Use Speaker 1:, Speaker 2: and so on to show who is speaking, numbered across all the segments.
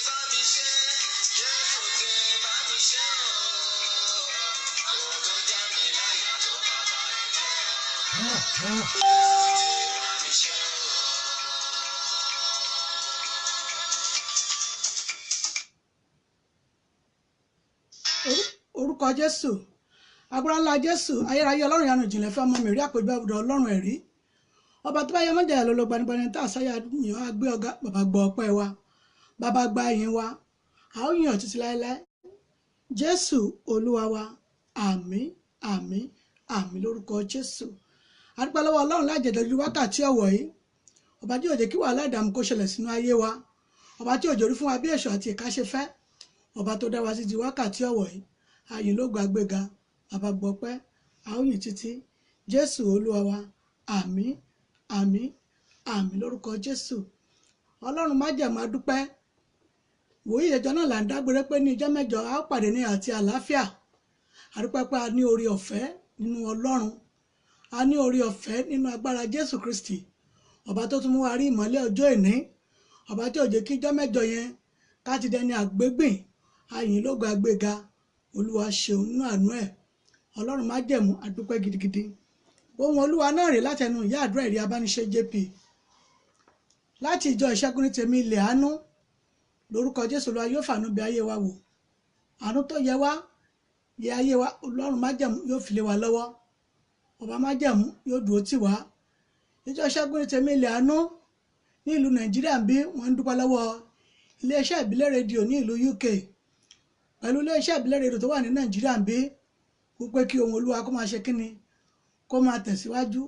Speaker 1: bá mi ṣe, Jésù ti bá mi ṣe o. Ohun tó já mi láyà tó bàbá mi jẹ́ o. Jésù ti bá mi ṣe o.
Speaker 2: Orúkọ Jésù, agbára ńlá Jésù, ayérayé Ọlọ́run ìyanu ìjìnlẹ̀ fẹ́ ọmọ mi rí àpèjọ àbùdá Ọlọ́run ẹ̀rí. Ọba tó bá yẹ mọ́jà lọ́lọ́ gbanigbani tá àṣàyà yàn á gbé ọ̀gá. Bàbá gbọ́ ọpẹ́ wa, bàbá gba ìyìn wa, a ó yìn ọ́ títí láéláé. Jésù Olúwa wa, àmín, àmín, àmín lórúkọ Jésù. A dúpẹ́ lọ́wọ́ Ọlọ́run láìjẹ̀dọ̀jú wákàtí ọ̀wọ̀ yìí. Ọba tí ò jẹ́ kí wàhálà ìdààmú kó ṣẹlẹ̀ sínú ayé wa. Ọba tí ò jòrí fún wa bí èṣù àti ìka ṣe fẹ́. Ọba tó dá wa sí di wákàtí ọ̀wọ̀ yìí. Àyìn lógo àgbéga, bàbá gbọ́pẹ́, a ó yìn títí. Jésù Olúwa wa, àmín, àmín, àmín lórúkọ Jésù. Ọlọ́run májẹ̀mú a dúpẹ́. Ìwòyí ìjẹjọ náà là ń dágbére pé ní ijọ́ mẹ́jọ a ó pàdé ní àti àlàáfíà. A dúpẹ́ pé a ní oore ọ̀fẹ́ nínú Ọlọ́run. A ní oore ọ̀fẹ́ nínú agbára Jésù Kristi. Ọba tó tún mú wa rí ìmọ́lẹ̀ ọjọ́ ìní. Ọba tí ò jẹ́ kí ijọ́ mẹ́jọ yẹn ká ti dẹni àgbégbìn. Àyìn lógo àgbéga. Olúwa ṣeun nínú àánú ẹ̀. Ọlọ́run májẹ̀mú a dúpẹ́ gidigidi. Ohun Olúwa náà rèé látẹnu ìyá àdúrà ẹ̀rí abániṣe JP. Láti ìjọ ìṣẹ́gun ní tèmi ilẹ̀ àánú. Lórúkọ Jésù Olúwa yóò fàánú bí ayé wa wò. Àánú tó yẹ wá, yẹ ayé wa, Ọlọ́run májẹ̀mú yóò fi lé wa lọ́wọ́. Ọba májẹ̀mú yóò dúró tì wá. Ìjọ ìṣẹ́gun ní tèmi ilẹ̀ àánú ní ìlú Nàìjíríà bí wọ́n ń dúpẹ́ lọ́wọ́ iléeṣẹ́ ìbílẹ̀ rédíò ní ìlú UK. Pẹ̀lú iléeṣẹ́ ìbílẹ̀ rédíò tó wà ní Nàìjíríà bí wípé kí ohun Olúwa kó máa ṣe kíni, kó máa tẹ̀síwájú.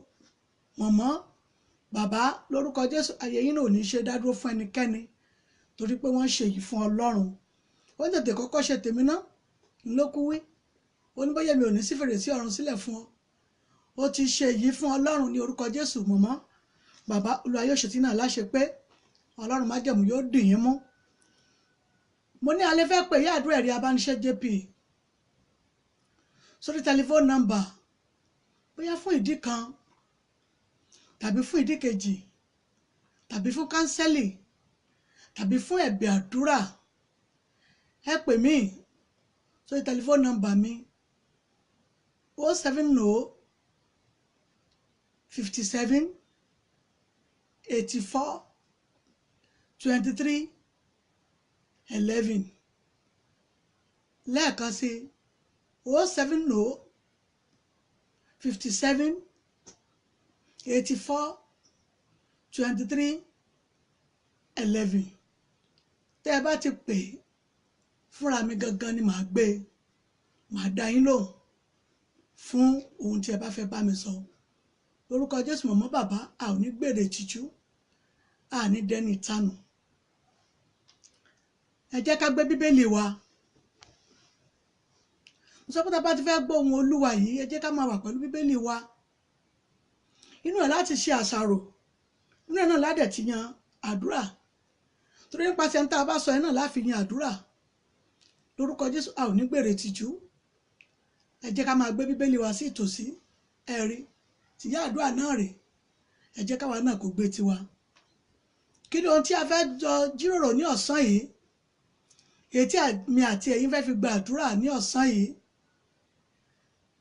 Speaker 2: Mọ̀mọ́, bàbá, lórúkọ Jésù ayé yín náà ò ní ṣe dádúró fún ẹnikẹ́ni torí pé wọ́n ṣe èyí fún Ọlọ́run. Ó ń tètè kọ́kọ́ ṣe tèmi ná, ń ló kú wí. Ó ní bóyá mi ò ní sí fèrèsé ọ̀run sílẹ̀ fún ọ. Ó ti ṣe èyí fún Ọlọ́run ní orúkọ Jésù. Mọ̀mọ́, bàbá, Olúwa yóò ṣe tí náà láṣẹ pé Ọlọ́run májẹ̀mú yóò dì yín mú. Mo ní alẹ́ fẹ́ pè ìyá àdúrà ẹ̀rí abániṣẹ́ JP sórí tẹlifóònù nọ́mbà bóyá fún ìdí kan tàbí fún ìdí kejì tàbí fún kánsẹ́lì tàbí fún ẹ̀bẹ̀ àdúrà. Ẹ pè mí sórí tẹlifóònù nọ́mbà mi 070 57 84 23 11. Lẹ́ẹ̀kan sí 070 57 84 23 11. Tẹ́ ẹ bá ti pè fúnra mi gangan ni màá gbé, màá dá yín lóhùn fún ohun tí ẹ bá fẹ́ bá mi sọ. Lórúkọ Jésù mọ̀mọ́ bàbá, a ò ní gbèrè tìjú, a ní dẹ́ni ìtanù. Ẹ jẹ́ ká gbé Bíbélì wa. Mo sọ pé tá a bá ti fẹ́ gbọ́ ohun Olúwa yìí, ẹ jẹ́ ká máa wà pẹ̀lú Bíbélì wa. Inú ẹ̀ láti ṣe àṣàrò, inú ẹ̀ náà ládẹ̀ ti yan àdúrà. Torí nípasẹ̀ ní tá a bá sọ ẹ náà láfi yan àdúrà. Lórúkọ Jésù a ò ní gbèrè tìjú. Ẹ jẹ́ ká máa gbé Bíbélì wa sí ìtòsí. Ẹ rí tìyá àdúrà náà rè, ẹ jẹ́ káwa náà kó gbé tiwa. Kí ni ohun tí a fẹ́ jọ jíròrò ní ọ̀sán yìí? Èyí tí mi àti ẹ̀yin fẹ́ fi gba àdúrà ní ọ̀sán yìí.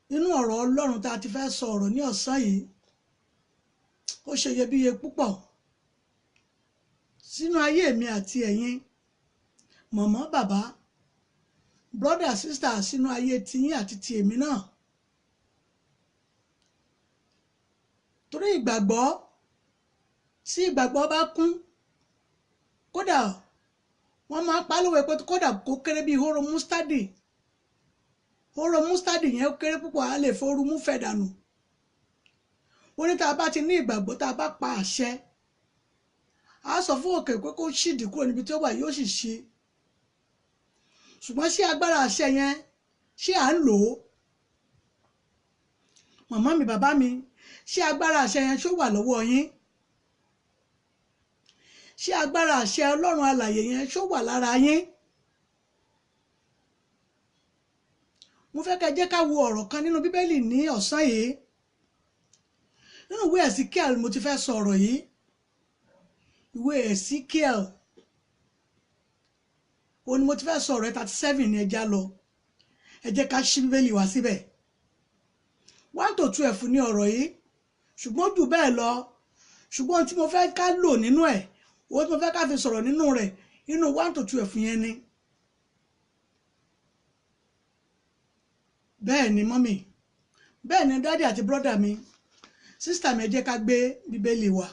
Speaker 2: Nínú ọ̀rọ̀ Ọlọ́run tá a ti fẹ́ sọ ọ̀rọ̀ ní ọ̀sán yìí, ó ṣe iyebíye púpọ̀ sínú ayé mi àti ẹ̀yin, mọ̀mọ́ bàbá, brother sister, sínú ayé tiyín àti ti èmi náà. Torí ìgbàgbọ́, tí ìgbàgbọ́ bá kún, kódà wọ́n máa ń pa lówe pé kódà kó kéré bíi hóró mustadi. Hóró mustadi yẹn ó kéré púpọ̀, a lè forú mú fẹ́ dànù. Ó ní tá a bá ti ní ìgbàgbọ́, tá a bá pa àṣẹ, a sọ fún òkè pé kó ṣìdí kúrò níbi tí ó wà, yóò sì ṣí. Ṣùgbọ́n ṣé agbára àṣẹ yẹn, ṣé à ń lò ó? Màmá mi, bàbá mi, ṣé agbára àṣẹ yẹn ṣó wà lọ́wọ́ yín? Ṣé agbára àṣẹ Ọlọ́run alààyè yẹn ṣó wà lára yín? Mo fẹ́ kẹ́ jẹ́ ká wo ọ̀rọ̀ kan nínú Bíbélì ní ọ̀sán yìí. Nínú ìwé Ezekiel mo ti fẹ́ sọ ọ̀rọ̀ yìí. Ìwé Ezekiel Òun ni mo ti fẹ́ sọ̀rọ̀ ẹ̀. 37 ni ẹja lọ. Ẹ jẹ́ ká ṣí Bíbélì wá síbẹ̀. 1 to 12 ní ọ̀rọ̀ yìí, ṣùgbọ́n jù bẹ́ẹ̀ lọ. Ṣùgbọ́n tí mo fẹ́ ká lò nínú ẹ̀, owó tí mo fẹ́ ká fi sọ̀rọ̀ nínú rẹ̀, inú 1 to 12 yẹn ni. Bẹ́ẹ̀ ni mọ́mì, bẹ́ẹ̀ ni dádì àti brọ́dà mi, sísítà mi, ẹ jẹ́ ká gbé Bíbélì wa.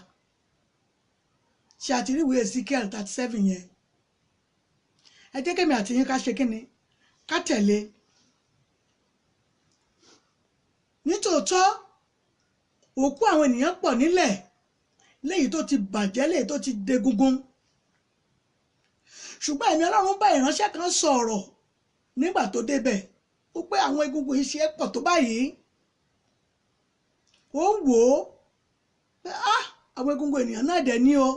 Speaker 2: Ṣe àti rí ìwé Ezekiel 37 yẹn? Ẹ jẹ́ kémi àti yín ká ṣe kíni, ká tẹ̀lé. Nítòótọ́, òkú àwọn ènìyàn pọ̀ nílẹ̀, léyìí tó ti bàjẹ́, léyìí tó ti degungun. Ṣùgbọ́n ẹ̀mí Ọlọ́run bá ìránṣẹ́ kan sọ̀rọ̀ nígbà tó débẹ̀, ó pé àwọn egungun yìí ṣe é pọ̀ tó báyìí. Ó wò ó pé àwọn egungun ènìyàn náà dẹ̀ ní o.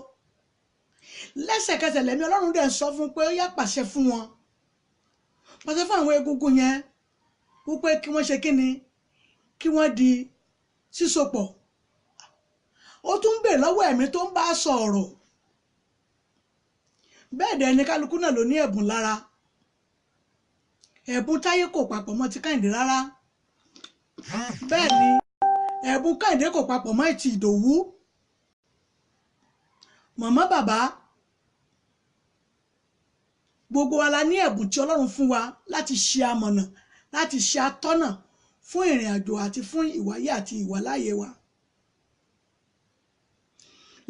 Speaker 2: Lẹ́sẹ̀kẹsẹ̀ lẹ́mí Ọlọ́run dẹ̀ sọ fún pé ó yá, pàṣẹ fún wọn, pàṣẹ fún àwọn egungun yẹn wípé kí wọ́n ṣe kíni, kí wọ́n di sísopọ̀. Ó tún ń bèèrè lọ́wọ́ ẹ̀mí tó ń bá sọ̀rọ̀. Bẹ́ẹ̀ dẹ̀ ni kálukú náà ló ní ẹ̀bùn lára. Ẹ̀bùn Táyé kò papọ̀ mọ́ ti Kẹ́hìndé rárá. Bẹ́ẹ̀ ni ẹ̀bùn Kẹ́hìndé kò papọ̀ mọ́ ti Ìdòwú. Màmá, bàbá, gbogbo wa la ní ẹ̀bùn tí Ọlọ́run fún wa láti ṣe amọ̀nà, láti ṣe atọ́nà fún ìrìn àjò àti fún ìwáyé àti ìwàláyé wa.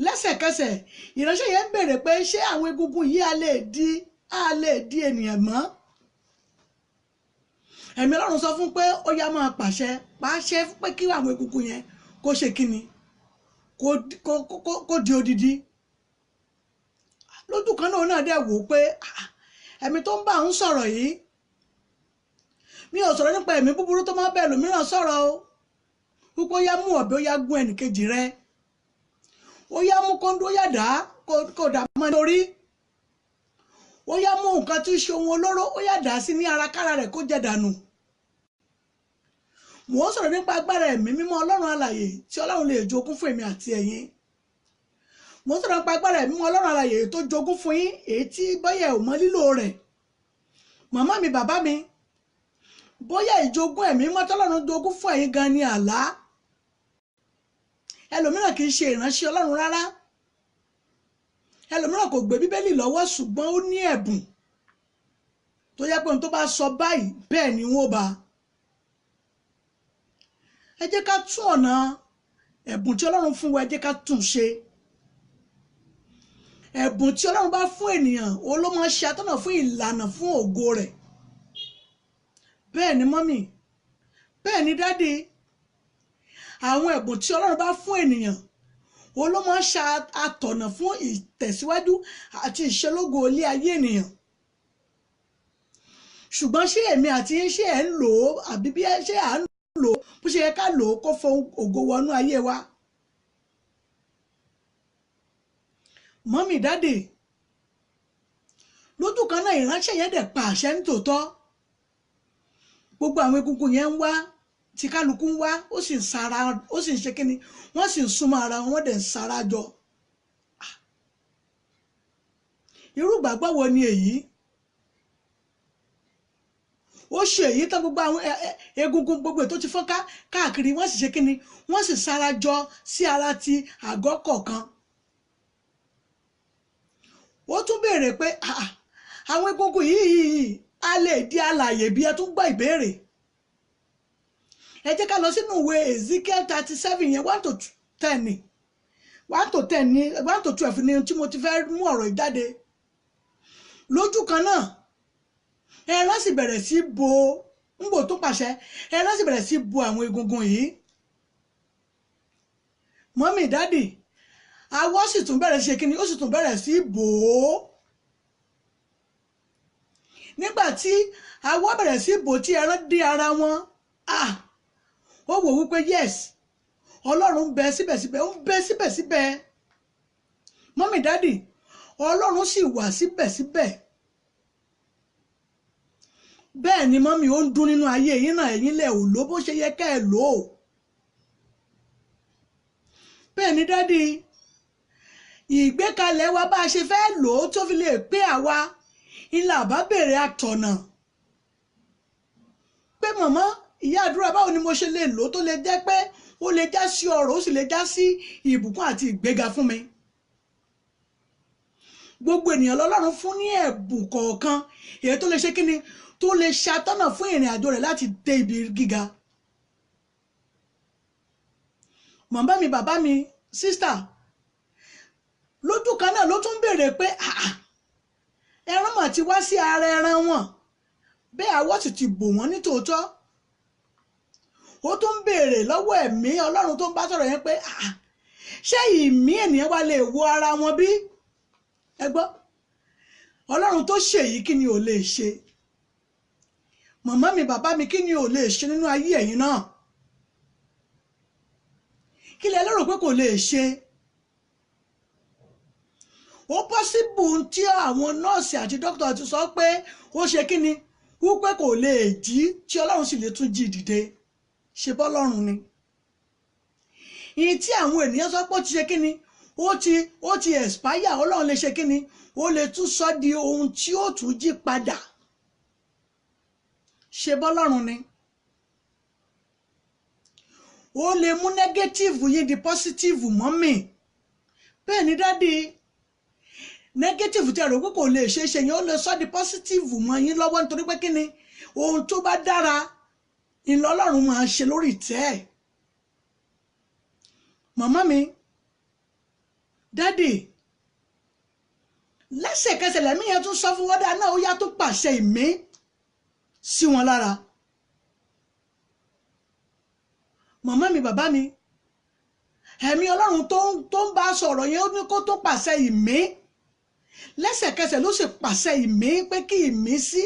Speaker 2: Lẹ́sẹ̀kẹsẹ̀ ìránṣẹ́ yẹn ń béèrè pé ṣé àwọn egungun yìí á lè di ènìyàn mọ́? Ẹ̀mí Ọlọ́run sọ fún pé ó yá, máa pàṣẹ, pàṣẹ pé kí àwọn egungun yẹn kó ṣe kíni, kó di odidi. Lójú kan náà, náà dẹ̀ wò ó pé ẹ̀mí tó ń bá òun sọ̀rọ̀ yìí, mi ò sọ̀rọ̀ nípa ẹ̀mí búburú tó máa bẹ́ẹ̀ lòmíràn sọ̀rọ̀ o, wípé ó yá, mú ọ̀bẹ, ó yá, gún ẹnìkejì rẹ, ó yá, mú kóńdó, ó yá, dá kó dà mọ́ lórí, ó yá, mú nǹkan tí ń ṣe ohun olóró, ó yá, dà sí ní ara kára rẹ̀ kó jẹ dànù. Mò ń sọ̀rọ̀ nípa agbára ẹ̀mí mímọ́ Ọlọ́run alàyè tí Ọlọ́run lè jogún fún èmi àti ẹ̀yin. Mò ń sọ̀rọ̀ nípa agbára ẹ̀mí mímọ́ Ọlọ́run alàyè tó jogún fún yín, èyí tí bóyá ò mọ lílò rẹ̀. Màmá mi, bàbá mi, bóyá ìjogún ẹ̀mí mímọ́ tọ́lọ́run jogún fún ẹ̀yin gan ni àlá. Ẹlòmíràn kì í ṣe ìránṣẹ́ Ọlọ́run rárá, ẹlòmíràn kò gbé Bíbélì lọ́wọ́, ṣùgbọ́n ó ní ẹ̀bùn tó yẹ pé ohun tó bá sọ báyìí, bẹ́ẹ̀ ni wọ́n bá. Ẹ jẹ́ ká tún ọ̀nà ẹ̀bùn tí Ọlọ́run fún wa, ẹ jẹ́ ká tún ṣe. Ẹ̀bùn tí Ọlọ́run bá fún ènìyàn, òun ló máa ṣe atọ́nà fún ìlànà fún ògo rẹ̀. Bẹ́ẹ̀ ni mọ́mì, bẹ́ẹ̀ ni dádì, àwọn ẹ̀bùn tí Ọlọ́run bá fún ènìyàn, òun ló máa ṣe atọ̀nà fún ìtẹ̀síwájú àti ìṣelógo ilé ayé ènìyàn. Ṣùgbọ́n ṣé èmi àti yín, ṣé ẹ̀ ń lò ó, àbí bí ṣé à ń lò ó bó ṣe yẹ ká lò ó kó fọ ògo wọnú ayé wa? Mọ́mì, dádì, lójú kan náà ìránṣẹ́ yẹn dẹ̀ pa àṣẹ ní tòótọ́. Gbogbo àwọn egungun yẹn ń wá, tí kálukú ń wá, ó sì ń sara, ó sì ń ṣe kíni, wọ́n sì ń súnmọ́ ara wọn, wọ́n dẹ̀ ń sara jọ. Irú ìgbàgbọ́ wo ni èyí? Ó ṣe èyí tán, gbogbo àwọn egungun gbogbo ètò ti fọ́nká káàkiri, wọ́n sì ṣe kíni, wọ́n sì sara jọ sí ara ti àgọ́ kọ̀ọ̀kan. Ó tún béèrè pé àwọn egungun yìí a lè di alààyè bí? Ẹ tún gbọ́ ìbéèrè. Ẹ jẹ́ ká lọ sínú ìwé Ezekiel 37 yẹn, 1 to 10 ni, 1 to 10 ni, 1 to 12 ni tí mo ti fẹ́ mú ọ̀rọ̀ yìí jáde. Lójú kan náà ẹran sì bẹ̀rẹ̀ sí bo ńgbò tó pàṣẹ, ẹran sì bẹ̀rẹ̀ sí bo àwọn egungun yìí. Mọ́mì, dádì, awọ sì tún bẹ̀rẹ̀ sí kíni, ó sì tún bẹ̀rẹ̀ sí bò ó. Nígbà tí awọ bẹ̀rẹ̀ sí bò, tí ẹran dé ara wọn, ah, ó wò wípé yes, Ọlọ́run ń bẹ síbẹ̀síbẹ̀, ó ń bẹ síbẹ̀síbẹ̀. Mọ́mì, dádì, Ọlọ́run sì wà síbẹ̀síbẹ̀. Bẹ́ẹ̀ ni mọ́mì, ó ń dún nínú ayé yín náà, ẹ̀yin lẹ̀ ò lò bó ṣe yẹ ká ẹ̀ lò ó. Bẹ́ẹ̀ ni dádì, ìgbékalẹ̀ wa, bá a ṣe fẹ́ lò ó tó fi lè pé àwa. Ńlá àbá béèrè àtọ̀nà pé màmá ìyá àdúrà, báwo ni mo ṣe lè lò tó lè jẹ́ pé ó lè já sí ọrọ̀, ó sì lè já sí ìbùkún àti ìgbéga fún mi. Gbogbo ènìyàn lọ́lọ́run fún ní ẹ̀bùn kọ̀ọ̀kan èyí tó lè ṣe kíni, tó lè ṣàtọ́nà fún ìrìn àjò rẹ̀ láti dé ibi gíga. Màmá mi, bàbá mi, sísítà, lójú kan náà ló tún béèrè pé ẹran mà ti wá sí ara ẹran wọn, bẹ́ẹ̀ awọ́ sì ti bò wọ́n ní tòótọ́. Ó tún béèrè lọ́wọ́ ẹ̀mí Ọlọ́run tó ń bá sọ̀rọ̀ yẹn pé ṣé ìmí ènìyàn wá lè wo ara wọn bí? Ẹ gbọ́, Ọlọ́run tó ṣèyí kí ni ò lè ṣe? Màmá mi, bàbá mi, kí ni ò lè ṣe nínú ayé ẹ̀yin náà? Kí lẹ lérò pé kò lè ṣe? Ó pọ́síbù tí àwọn nọ́ọ̀sì àti dókítà ti sọ pé ó ṣe kí ni, wípé kò lè jí, tí Ọlọ́run sì lè tún jí dìde. Ṣe bọ́lọ́run ni. Ìyí tí àwọn ènìyàn sọ pé ó ti ṣe kí ni, ó ti expire, Ọlọ́run lè ṣe kí ni, ó lè tún sọ di ohun tí ó tún jí padà. Ṣe bọ́lọ́run ni. Ó lè mú negative yín di positive mọ́ mi. Bẹ́ẹ̀ ni dádì, negative tí a rò pé kò lè ṣe é ṣe yẹn, ó lè sọ di positive mọ́ yín lọ́wọ́, nítorí pé kí ni, ohun tó bá dára ìlọ́lọ́run máa ṣe lórí ìtẹ́ ẹ̀. Màmá mi, dádì, lẹ́sẹ̀kẹsẹ̀ lẹ́mí yẹn tún sọ fún wọ́dà náà, ó yá tó pàṣẹ ìmí sí wọn lára. Màmá mi, bàbá mi, ẹ̀mí Ọlọ́run tó ń bá sọ̀rọ̀ yẹn, ó ní kó tó pàṣẹ ìmí. Lẹ́sẹ̀kẹsẹ̀ ló sì pàṣẹ ìmí pé kí ìmí sí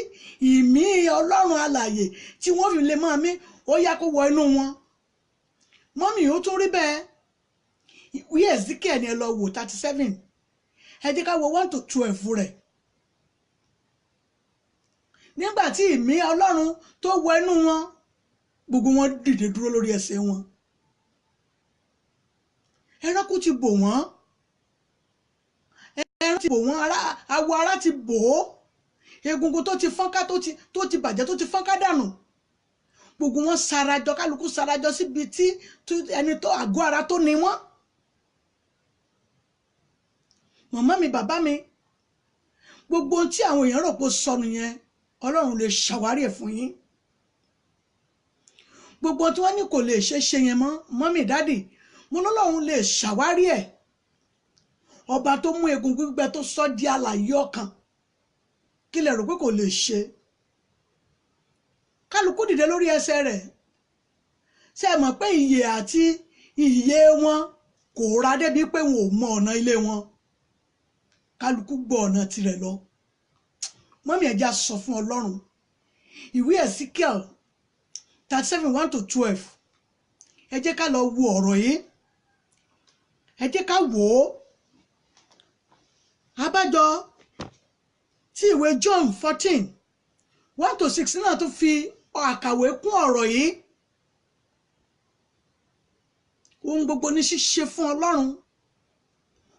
Speaker 2: ìmí Ọlọ́run alààyè tí wọ́n fi lè máa mí, ó yá kó wọ inú wọn. Mọ́mì, ó tún rí bẹ́ẹ̀. Ìwé Ezekiel ni ẹ lọ wò 37, ẹ jẹ́ ká wo 1 to 12 rẹ̀. Nígbà tí ìmí Ọlọ́run tó wọ inú wọn, gbogbo wọn dìde dúró lórí ẹsẹ̀ wọn. Ẹranko ti bò wọ́n, ẹran ti bò wọ́n, awọ ara ti bò ó, egungun tó ti fọ́nká, tó ti bàjẹ́, tó ti fọ́nká dànù. Gbogbo wọn sarajọ, kálukú sarajọ síbi tí ẹni tó àgọ́ ara tó ní wọ́n. Màmá mi, bàbá mi, gbogbo ohun tí àwọn èèyàn rò pé sọnù yẹn, Ọlọ́run lè ṣàwárí ẹ̀ fún yín. Gbogbo tí wọ́n ní kò lè ṣe ṣe yẹn mọ́, mọ́mì, dádì, mo lọ́lọ́run lè ṣàwárí ẹ̀. Ọba tó mú egun gbígbẹ tó sọ di alààyè ọkàn, kí lẹ rò pé kò lè ṣe? Kálukú dìde lórí ẹsẹ̀ rẹ̀. Ṣé ẹ mọ̀ pé ìyè àti ìyè wọn kò ra débi pé wọn ò mọ ọ̀nà ilé wọn? Kálukú gbọ́ ọ̀nà tirẹ̀ lọ. Mọ́mì, ẹ̀já sọ fún Ọlọ́run. Ìwé Ezekiel 37 1 to 12, ẹ jẹ́ ká lọ wo ọ̀rọ̀ yìí, ẹ jẹ́ ká wò ó. Abájọ tí ìwé John 14 1 to 6 náà tún fi àkàwé kún ọ̀rọ̀ yìí. Ohun gbogbo ní ṣíṣe fún Ọlọ́run,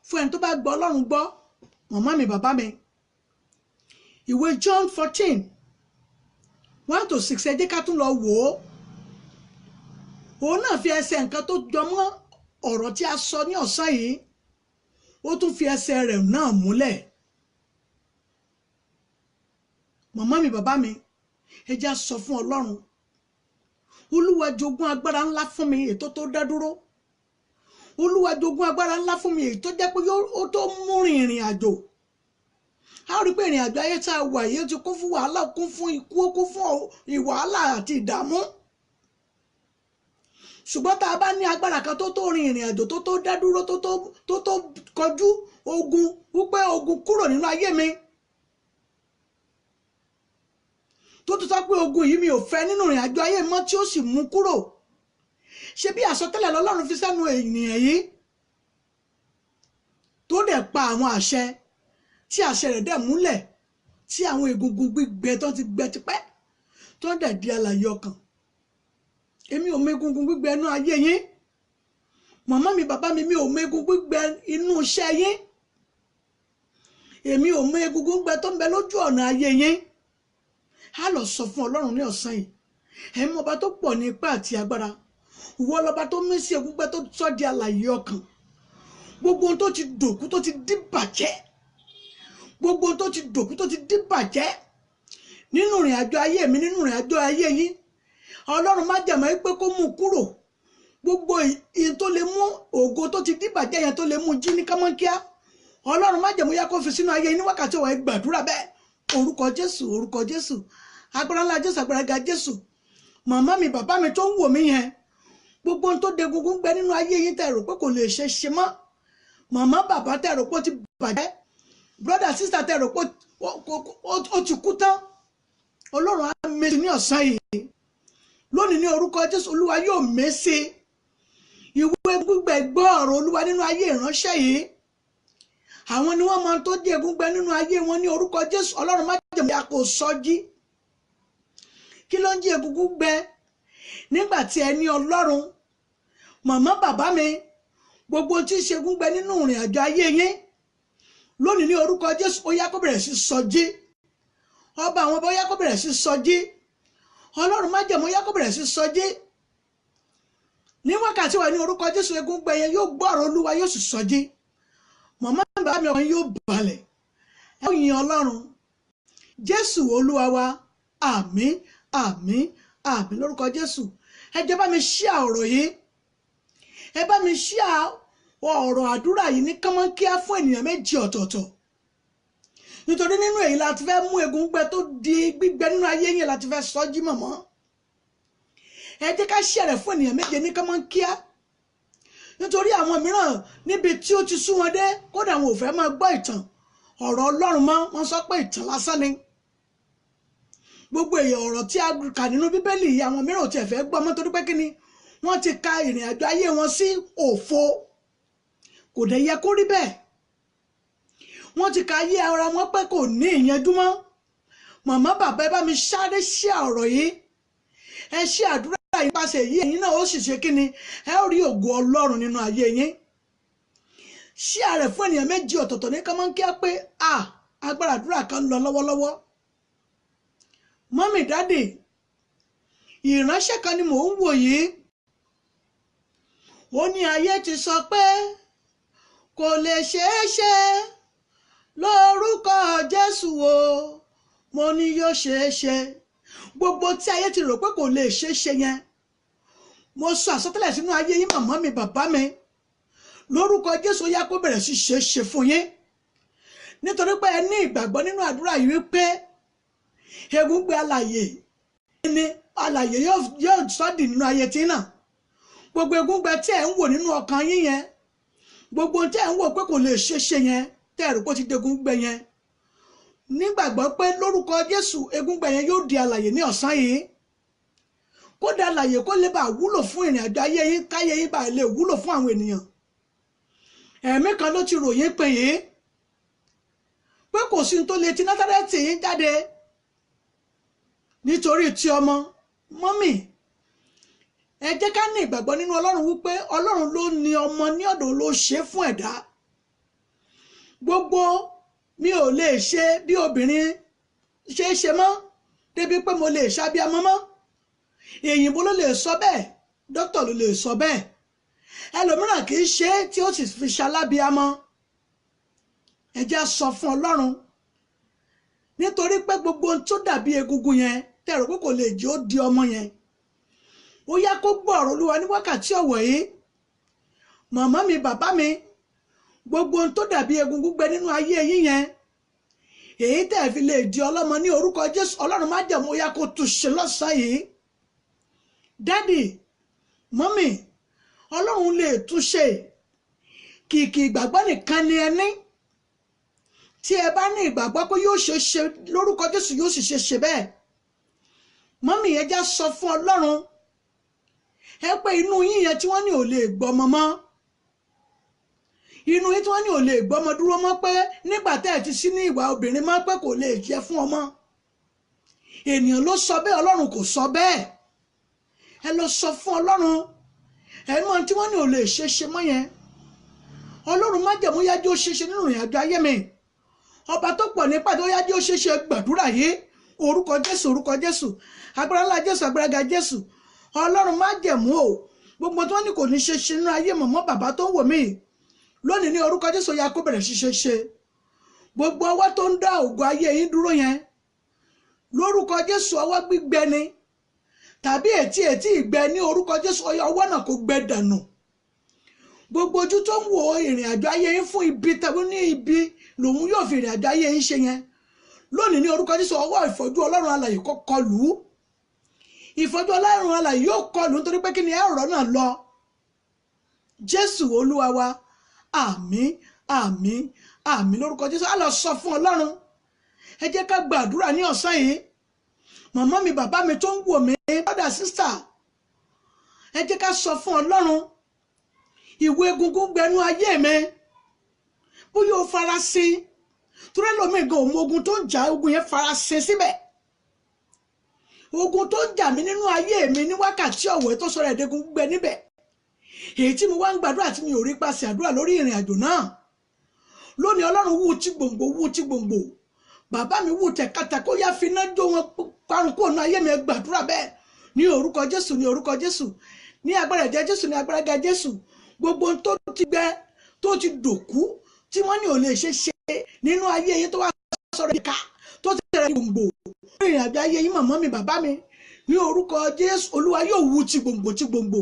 Speaker 2: fún ẹni tó bá gbọ́ Ọlọ́run gbọ́. Màmá mi, bàbá mi, ìwé John 14 1 to 6, ẹ jẹ́ ká tún lọ wò ó. Òun náà fi ẹsẹ̀ nǹkan tó jọ mọ́ ọ̀rọ̀ tí a sọ ní ọ̀sán yìí, ó tún fi ẹsẹ̀ rẹ̀ náà múlẹ̀. Màmá mi, bàbá mi, ẹ jẹ́ á sọ fún Ọlọ́run. Olúwa jogún agbára ńlá fún mi, ètò tó dá dúró. Olúwa jogún agbára ńlá fún mi, èyí tó jẹ́ pé ó tó mú ìrìn àjò. A rí pé ìrìn àjò ayé tá a wà yìí ti kún fún wàhálà, kún fún ikú, ó kún fún ìwàhálà àti ìdààmú. Ṣùgbọ́n tá a bá ní agbára kan tó tó rin ìrìn àjò, tó tó dá dúró, tó tó kọjú ogun, wípé ogun kúrò nínú ayé mi, tó tó sọ pé ogun yìí mi ò fẹ́ nínú ìrìn àjò ayé mọ́, tí ó sì mú kúrò. Ṣé bí àsọtẹ́lẹ̀ lọ́lọ́run fi sẹ́nu ènìyàn yìí, tó dẹ̀ pa àwọn àṣẹ, tí àṣẹ rẹ̀ dẹ̀ múlẹ̀, tí àwọn egungun gbígbẹ tó ti gbẹ tipẹ́ tó dẹ̀ di alààyè ọkàn. Èmi ò mọ egungun gbígbẹ inú ayé yín. Màmá mi, bàbá mi, mi ò mọ egungun gbígbẹ inú iṣẹ́ yín. Èmi ò mọ egungun gbẹ tó ń bẹ lójú ọ̀nà ayé yín. Á lọ sọ fún Ọlọ́run ní ọ̀sán yìí. Ẹ̀mí ọba tó pọ̀ ní ipá àti agbára, ìwọ lọba tó mí sí egungun gbẹ tó sọ di alààyè ọkàn. Gbogbo ohun tó ti dòkú tó ti dìbàjẹ́, gbogbo ohun tó ti dòkú tó ti dìbàjẹ́ nínú ìrìn àjò ayé mi, nínú ìrìn àjò ayé yín, Ọlọ́run má jẹ̀mọ́ pé kó mú kúrò. Gbogbo ìyẹn tó lè mú ògo tó ti dìbàjẹ́ yẹn tó lè mú jí ní kámọ́nkíá, Ọlọ́run má jẹ̀mọ́ yá kó fi sínú ayé yín ní wákàtí ọ̀wọ́. Ẹ gbàdúrà bẹ́ẹ̀. Orúkọ Jésù, orúkọ Jésù, agbára ńlá Jésù, agbára ga Jésù. Màmá mi, bàbá mi tó ń wò mí yẹn, gbogbo ohun tó degungun gbẹ nínú ayé yín tẹ́ rò pé kò lè ṣe ṣe mọ́, màmá bàbá tẹ́ rò pé ó ti bàjẹ́, brother sister tẹ́ rò pé ó ti kú tán, Ọlọ́run á mèsì ní ọ̀sán yìí lónìí ní orúkọ Jésù. Olúwa yóò mèsì. Ìwé gbígbẹ gbọ́ ọ̀rọ̀ Olúwa nínú ayé ìránṣẹ́ yìí. Àwọn ni wọ́n máa tó dé egungun nínú ayé wọn ní orúkọ Jésù. Ọlọ́run má jẹ̀mú ya kò sọjí. Kí ló ń jí egungun gbẹ nígbà tí ẹ ní Ọlọ́run? Màmá bàbá mi, gbogbo tí ń ṣe egungun gbẹ nínú ìrìn àjò ayé yín lónìí ní orúkọ Jésù, ó yá kó bẹ̀rẹ̀ sí sọjí. Ọba àwọn ọba, ó yá kó bẹ̀rẹ̀ sí sọjí. Ọlọ́run má jẹ̀mú, ó yá kó bẹ̀rẹ̀ sí sọjí ní wákàtí wa ní orúkọ Jésù. Egungun gbẹ yẹn yóò gbọ́ ọ̀rọ̀ Olúwa, yóò sì sọjí. Màmá bàbá mi, ọkàn yóò balẹ̀, ẹ ó yin Ọlọ́run. Jésù Olúwa wa, àmín, àmín, àmín lórúkọ Jésù. Ẹ jẹ́ bá mi ṣíà ọ̀rọ̀ yìí, ẹ bá mi ṣíà ọ̀rọ̀ àdúrà yìí ní kánmọ́nkíá fún ènìyàn méjì ọ̀tọ̀ọ̀tọ̀, nítorí nínú èyí la ti fẹ́ mú egun gbẹ tó di gbígbẹ nínú ayé yẹn la ti fẹ́ sọjí mọ̀mọ́. Ẹ jẹ́ ká ṣíà rẹ̀ fún ènìyàn méje ní kánmọ́nkíá, nítorí àwọn mìíràn níbi tí ó ti sú wọn dé, kódà wọn ò fẹ́ máa gbọ́ ìtàn ọ̀rọ̀ Ọlọ́run mọ́. Wọ́n sọ pé ìtàn lásán ni gbogbo èèyàn ọ̀rọ̀ tí a kà nínú Bíbélì yìí. Àwọn mìíràn ò tiẹ̀ fẹ́ gbọ́ mọ́, torí pé kí ni? Wọ́n ti ka ìrìn àjò ayé wọn sí òfo. Kò dẹ̀ yẹ kó rí bẹ́ẹ̀. Wọ́n ti ka ayé ara wọn pé kò ní ìyanjú mọ́. Màmá bàbá, ẹ bá mi sáré ṣí ọ̀rọ̀ yìí, ẹ ṣí àdúrà yìí. Pàṣẹ yìí, ẹ̀yin náà ó sì ṣe kí ni? Ẹ ó rí ògo Ọlọ́run nínú ayé yín. Ṣí ààrẹ fún ènìyàn méjì ọ̀tọ̀ọ̀tọ̀ ní kọ́mọ́nkíá pé a agbára àdúrà kan ń lọ lọ́wọ́lọ́wọ́. Mọ́mì, dádì, ìránṣẹ́ kan ni mò ń wò yìí. Ó ní ayé ti sọ pé kò lè ṣeé ṣe, lórúkọ Jésù o, mo ní yóò ṣeé ṣe. Gbogbo tí ayé ti rò pé kò lè ṣeé ṣe yẹn, mo sọ àsọtẹ́lẹ̀ sínú ayé yín, màmá mi, bàbá mi, lórúkọ Jésù, ó yá kó bẹ̀rẹ̀ sí ṣeé ṣe fún yín, nítorí pé ẹ ní ìgbàgbọ́ nínú àdúrà yìí wípé egun gbé alàyè ní alàyè yóò sọ́dì nínú ayé tí náà. Gbogbo egun gbẹ tí ẹ ń wò nínú ọkàn yín yẹn, gbogbo tí ẹ ń wò pé kò lè ṣeé ṣe yẹn, tẹ́ ẹ rò pé ó ti degun gbẹ yẹn, nígbàgbọ́ pé lórúkọ Jésù, egun gbẹ yẹn yóò di alàyè ní ọ̀sán yìí. Kó di alàyè, kó lè bá wúlò fún ìrìn àjò ayé yín, káyé yín bá lè wúlò fún àwọn ènìyàn. Ẹ̀mí kan ló ti ròyìn pé yìí pé kò sí tó lè ti Násárẹ́tì yín jáde nítorí ti ọmọ. Mọ́mì, ẹ jẹ́ ká ní ìgbàgbọ́ nínú Ọlọ́run wípé Ọlọ́run ló ní ọmọ ní ọ̀dọ̀, ló ṣe fún ẹ̀dá. Gbogbo mi ò lè ṣe bí obìnrin ṣe é ṣe mọ́ débi pé mo lè ṣàbíamọ́ mọ́. Èyìnbó ló lè sọ bẹ́ẹ̀, dókítà ló lè sọ bẹ́ẹ̀, ẹlòmíràn kì í ṣe é tí ó sì fi ṣalábíamọ́. Ẹ jẹ́ á sọ fún Ọlọ́run, nítorí pé gbogbo ohun tó dàbí egungun yẹn tẹ̀rọ pé kò lè jẹ́ ó di ọmọ yẹn, ó yá kó gbọ́ ọ̀rọ̀ Olúwa ní wákàtí ọ̀wọ̀ yìí. Màmá mi, bàbá mi, gbogbo ohun tó dàbí egungun gbẹ nínú ayé yín yẹn, èyí tẹ̀ fi lè di ọlọ́mọ, ní orúkọ Jésù, Ọlọ́run má jẹ̀mú, ó yá kó tún ṣe lọ́sàn-án yìí. Dádì, mọ́mì, Ọlọ́run lè tún ṣe. Kìkì ìgbàgbọ́ nìkan ni ẹ ní. Tí ẹ bá ní ìgbàgbọ́ pé yóò ṣe ṣe lórúkọ Jésù, yóò sì ṣe ṣe bẹ́ẹ̀. Mọ́mì yẹn, já sọ fún Ọlọ́run ẹ pé inú yín yẹn tí wọ́n ní ò lè gbọ́mọ mọ́, inú yín tí wọ́n ní ò lè gbọ́mọ dúró mọ́, pé nígbà tẹ́ ẹ ti sí ní ìwà obìnrin mọ́, pé kò lè jẹ́ fún ọmọ. Ènìyàn ló sọ bẹ́ẹ̀, Ọlọ́run kò sọ bẹ́ẹ̀. Ẹ lọ sọ fún Ọlọ́run ẹ mọ̀ tí wọ́n ní ò lè ṣe ṣe mọ́ yẹn. Ọlọ́run májẹ̀mú, yájú ó ṣe ṣe nínú ìrìn àjò ayé mi. Ọba tó pọ̀ nípa tó yá jẹ́ ó ṣeé ṣe, gbàdúrà yìí. Orúkọ Jésù, orúkọ Jésù, agbára ńlá Jésù, agbára ga Jésù. Ọlọ́run májẹ̀mú o, gbogbo tí wọ́n ní kò ní ṣe ṣe nínú ayé mọ̀mọ́ bàbá tó ń wò mí lónìí, ní orúkọ Jésù, ya kó bẹ̀rẹ̀ ṣiṣẹ́ ṣe. Gbogbo ọwọ́ tó ń dá ògo ayé yín dúró yẹn, lórúkọ Jésù, ọwọ́ gbígbẹ ni tàbí ètí ètí ìgbẹ, ní orúkọ Jésù, ọwọ́ náà kò gbẹ dànù. Gbogbo ojú tó ń wo ìrìn àjò ayé yín fún ibi tàbí ní ibi lòun yóò fi ìrìn àjò ayé yín ṣe yẹn lónìí, ní orúkọ Jésù, ọwọ́ ìfọ́jú Ọlọ́run alààyè kó kọlù ú. Ìfọ́jú Ọlọ́run alààyè yóò kọlù nítorí pé kí ni ẹ̀rọ náà lọ. Jésù Olúwa wa, àmín, àmín, àmín lórúkọ Jésù. Á lọ sọ fún Ọlọ́run. Ẹ jẹ́ ká gbàdúrà ní ọ̀sán yìí. Màmá mi, bàbá mi tó ń wò mí, brother, sister, ẹ jẹ́ ká sọ fún Ọlọ́run. Ìwé egungun gbẹnu ayé mi, bóyá o farasin, torí ẹlòmíì gan òun ogun tó ń jà, ogun yẹn farasin síbẹ̀. Ogun tó ń jà mí nínú ayé mi ní wákàtí ọ̀wẹ́ tó sọ̀rọ̀ ẹ̀ẹ́dẹ́gun gbẹ níbẹ̀, èyí tí mo wá ń gbàdúrà tí mi ò rí pàṣẹ àdúrà lórí ìrìn àjò náà lónìí, Ọlọ́run, wú tí gbòǹgbò, wú tí gbòǹgbò, bàbá mi, wú tẹ̀kátà, kó yá fi iná jó wọn parun kúrò ní ayé mi. Ẹ gbàdúrà bẹ́ẹ̀ ní orúkọ Jésù, ní orúkọ Jésù, ní agbára ẹ̀jẹ̀ Jésù, ní agbára ga Jésù. Gbogbo ohun tó ti gbẹ, tó ti dòkú, tí wọ́n ní ò lè ṣe ṣe nínú ayé yín, tó wá sọ̀rọ̀ ìka tó ti rẹ̀ gbòǹgbò lórí ìrìn àjò ayé yín, màmá mi, bàbá mi, ní orúkọ Jésù, Olúwa yóò wú ti gbòǹgbò ti gbòǹgbò.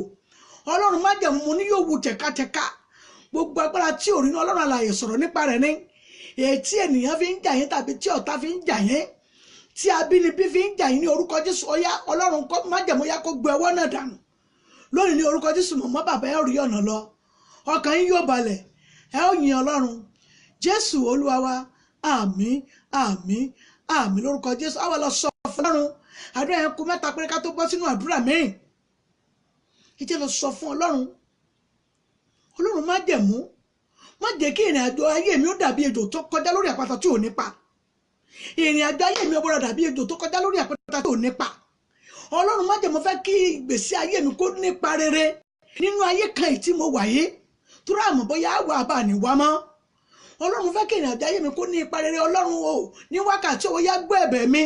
Speaker 2: Ọlọ́run májẹ̀mú ní yóò wú tẹ̀kátẹ̀ká. Gbogbo agbára tí ò rí ní Ọlọ́run alààyè sọ̀rọ̀ nípa rẹ̀ ní èyí tí ènìyàn fi ń jà yín, tàbí tí ọ̀tá fi ń jà yín, tí abínibí fi ń jà yín, ní orúkọ Jésù, ọyá Ọlọ́run májẹ̀mú yá kó gbé ọwọ́ náà dànù lónìí ní orúkọ Jésù. Mọ̀mọ́, bàbá, ẹ rí ọ̀nà lọ, ọkàn yín yóò balẹ̀, ẹ ó yin Ọlọ́run. Jésù Olúwa wa, àmín, àmín, àmín lórúkọ Jésù. Àwa lọ sọ fún Ọlọ́run. Àdúrà yẹn kù mẹ́ta péré ká tó bọ́ sínú àdúrà míì. Ẹ jẹ́ lọ sọ fún Ọlọ́run. Ọlọ́run májẹ̀mú, má jẹ́ kí ìrìn àjò ayé mi ó dàbí ejò tó kọjá lórí àpáta tí ò nípa. Ìrìn àjò ayé mi ó gbọ́dọ̀ dàbí ejò tó kọjá lórí àpáta tí ò nípa. Ọlọ́run májẹ̀mú, fẹ́ kí ìgbésí ayé mi kó nípa rere nínú ayé kan yìí tí mo wà yìí, tó rà mọ́ bóyá wà bá ní wá mọ́. Ọlọ́run, fẹ́ kí ìrìn àjò ayé mi kó ní ipa rere. Ọlọ́run o, ní wákàtí owó yá, gbọ́ ẹ̀bẹ̀ mi.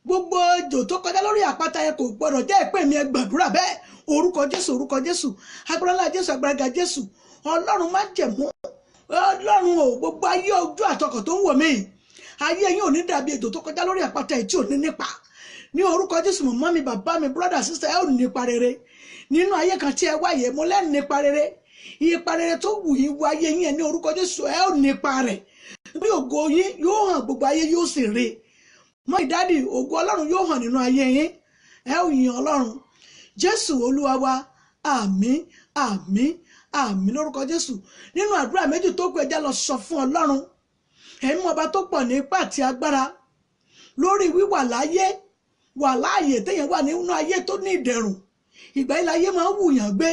Speaker 2: Gbogbo ejò tó kọjá lórí àpáta yẹn kò gbọdọ̀ jẹ́ ìpè mi. Ẹ gbàdúrà bẹ́ẹ̀. Orúkọ Jésù, orúkọ Jésù, agbára ńlá Jésù, agbára ga Jésù. Ọlọ́run májẹ̀mú, Ọlọ́run o, gbogbo ayé ojú àtọkàn tó ń wò mí, ayé yín ò ní dàbí ejò tó kọjá lórí àpáta yìí tí ò ní nípa ní orúkọ Jésù. Màmá mi, bàbá mi, brother, sister, ẹ ò nípa rere nínú ayé kan tí ẹ wáyé. Mo lẹ́nu nípa rere, ipa rere tó wù yín wọ ayé yín ẹ, ní orúkọ Jésù, ẹ ò nípa rẹ̀. Bí ògo yín yóò hàn, gbogbo ayé yóò sì rí mọ́ ìdádì. Ògo Ọlọ́run yóò hàn nínú ayé yín, ẹ ò yin Ọlọ́run. Jésù Olúwa wa, àmín, àmín, àmín lórúkọ Jésù. Nínú àdúrà méjì tó kù, ẹ jẹ́ lọ sọ fún Ọlọ́run. Ẹ̀yin ọba tó pọ̀ ní ipá àti agbára lórí wíwà láyé, wà láàyè téèyàn wà nínú ayé tó ní ìdẹ̀rùn, ìgbà yìí láyé máa ń wùyàn gbé.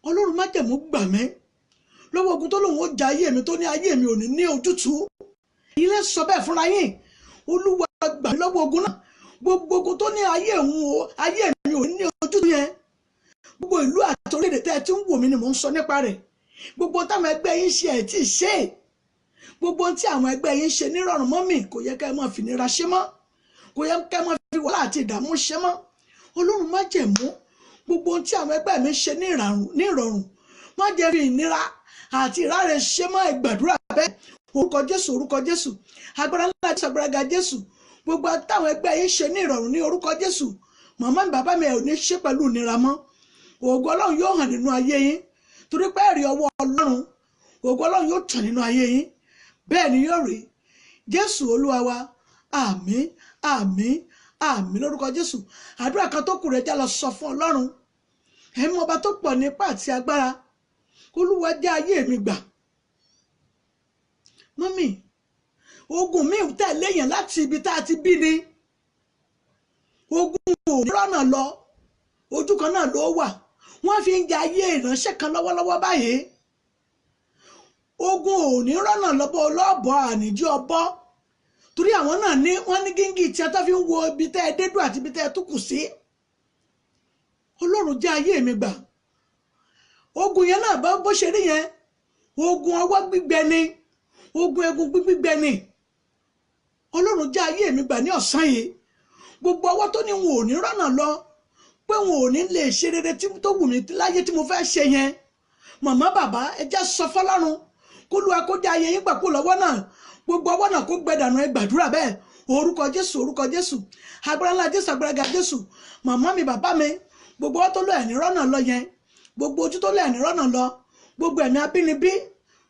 Speaker 2: Ọlọ́run májẹ̀mú, gbà mí lọ́wọ́ ogun tó lòun ó ja ayé mi, tó ní ayé mi ò ní ní ojútùú. Ilé sọ bẹ́ẹ̀ fúnra yín. Olúwa, gbà mí lọ́wọ́ ogun náà. Gbogbo ogun tó ní ayé òun o, ayé mi ò ní ní ojútùú yẹn, gbogbo ìlú àti orílẹ̀-èdè tẹ́ ẹ ti ń wò mí ni mò ń sọ nípa rẹ̀. Gbogbo táwọn ẹgbẹ́ yín ṣe ẹ̀ tí ì ṣe é. Gbogbo tí àwọn ẹgbẹ́ yín ṣe nírọ̀rùn mọ́ mi, kò yẹ ká ẹ máa fìnira ṣe mọ́, kò yẹ ká ẹ máa fi wàhálà àti ìdààmú ṣe mọ́. Ọlọ́run májẹ̀mú, gbogbo tí àwọn ẹgbẹ́ mi ṣe ní ìrọ̀rùn, má jẹ́ fi ìnira àti ìráre ṣe mọ́. Ẹ gbàdúrà bẹ́ẹ̀. Orúkọ Jésù, orúkọ Jésù, agbára ńlá Jésù, agbára ga Jésù. Gbogbo táwọn ẹgbẹ́ yín ṣe ní ìrọ̀rùn, ní orúkọ Jésù, màmá mi, bàbá mi, ẹ̀ ò ní ṣe pẹ̀lú ìnira mọ́. Ògo Ọlọ́run yóò hàn nínú ayé yín, torí pé ẹ̀rí ọwọ́ Ọlọ́run, ògo Ọlọ́run yóò tàn nínú ayé yín. Bẹ́ẹ̀ ni yóò rí. Jésù Olúwa wa, àmín, àmín, àmín lórúkọ Jésù. Àdúrà kan tó kù rẹ̀, já lọ sọ fún Ọlọ́run. Ẹ̀mí ọba tó pọ̀ nípa àti agbára, Olúwa, jẹ́ ayé mi gbà. Mọ́mì, ogun mi tẹ̀lé yẹn láti ibi tá a ti bí ni. Ogun ò ní rọ́nà lọ, ojú kan náà ló wà. Wọ́n fi ń jẹ ayé ìránṣẹ́ kan lọ́wọ́lọ́wọ́ báyìí. Ogun ò ní rọ́nà lọ́bọ̀ ọlọ́bọ̀ àníjí ọbọ̀, torí àwọn náà ní wọ́n ní gíngì tí a tó fi ń wo ibi tẹ́ ẹ dédú àti ibi tẹ́ ẹ tó kù sí. Ọlọ́run, jẹ́ ayé mi gbà. Ogun yẹn náà bó ṣe rí yẹn, ogun ọwọ́ gbígbẹ ni. Ogun egun gbígbẹ ni. Ọlọ́run já ayé mi gbà ní ọ̀sán yìí. Gbogbo ọwọ́ tó ní wọn ò ní rọ́nà lọ, pé wọn ò ní lè ṣe rere tó wù mí láyé tí mo fẹ́ ṣe yẹn. Màmá bàbá, ẹ jẹ́ sọ fọlọ́run kólúwa kó já ayé yín gbà kó lọ́wọ́ náà. Gbogbo ọwọ́ náà kó gbẹ dànù. Ẹ gbàdúrà bẹ́ẹ̀. Orúkọ Jésù, orúkọ Jésù, agbára ńlá Jésù, agbára ga Jésù. Màmá mi, bàbá mi, gbogbo ọwọ́ tó lọ ẹ̀ní rọ́nà lọ yẹn, gbogbo ojú tó lọ ẹ̀ní rọ́nà lọ, gbogbo ẹ̀mí abínibí,